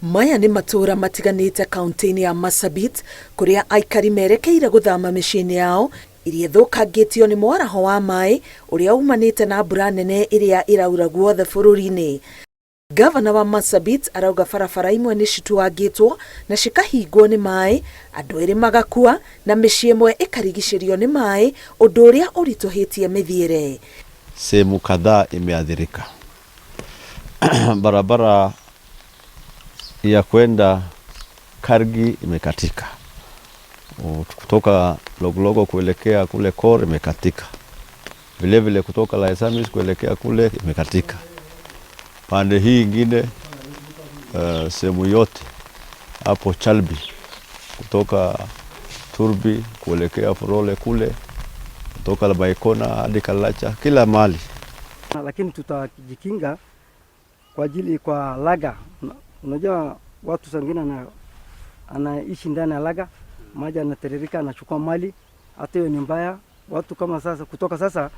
Maya nĩ matũũra matiganĩte kaunti-inĩ ya Marsabit kũrĩa aikari merekeire gũthama mĩciĩ-inĩ yao iria ĩthũkangĩtio nĩ mwaraho wa maĩ ũrĩa umanĩte na mbura nene ĩrĩa ĩraura guothe bũrũri-inĩ. Gavana wa Marsabit arauga barabara imwe nĩ cituangĩtwo na cikahingwo nĩ maĩ, andũ erĩ magakua na mĩciĩ ĩmwe ĩkarigicĩrio nĩ maĩ, ũndũ ũrĩa ũritũhĩtie mĩthiĩre. Sehemu kadhaa imeathirika. Barabara ya kwenda Kargi imekatika, kutoka Loglogo kuelekea kule Kor imekatika, vilevile kutoka Laisamis kuelekea kule imekatika. Pande hii ingine sehemu yote hapo Chalbi kutoka Turbi kuelekea Furole kule, kutoka Labaikona hadi Kalacha, kila mahali. Lakini tutajikinga kwa ajili kwa laga. Unajua watu sangine anaishi ndani ya laga, maji anatiririka, anachukua mali, hata hiyo ni mbaya. Watu kama sasa kutoka sasa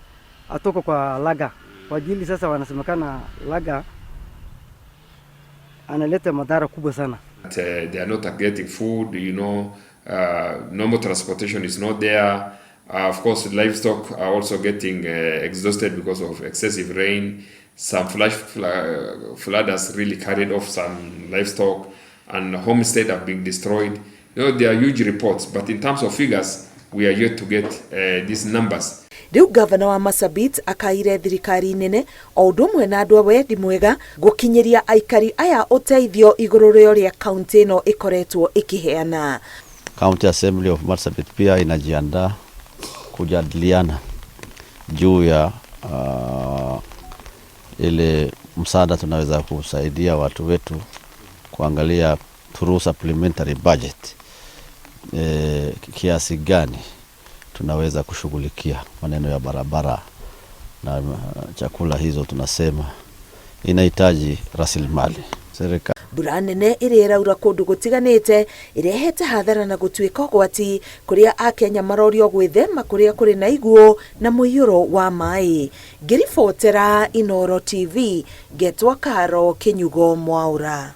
atoka kwa laga kwa ajili sasa wanasemekana laga analeta madhara kubwa sana. They are not getting food, normal transportation is not there. Of course, livestock are also getting exhausted because of excessive rain. Some flash flood has really carried off some livestock, and homestead have been destroyed. There are huge reports, but in terms of figures, we are yet to get these numbers. Rĩu gavana wa Marsabit akaire thirikari nene o ũndũ ũmwe na andũ a wendi mwega gũkinyĩria aikari aya ũteithio igũrũ rĩa ũrĩa kaunti ĩno ĩkoretwo ĩkĩheana. County Assembly of Marsabit pia inajiandaa kujadiliana juu ya ile msaada tunaweza kusaidia watu wetu, kuangalia through supplementary budget kiasi gani tunaweza kushughulikia maneno ya barabara na chakula hizo, tunasema inahitaji rasilimali serikali. Mbura nene ĩrĩa ĩraura kũndũ gũtiganĩte ĩrehete hathara na gũtuĩka ũgwati kũrĩa akenya marorio gwĩthema kũrĩa kũrĩ na iguũ na mũiyũro wa maĩ. Ngĩribotera Inooro TV, ngetwa Karo Kĩnyugo Mwaũra.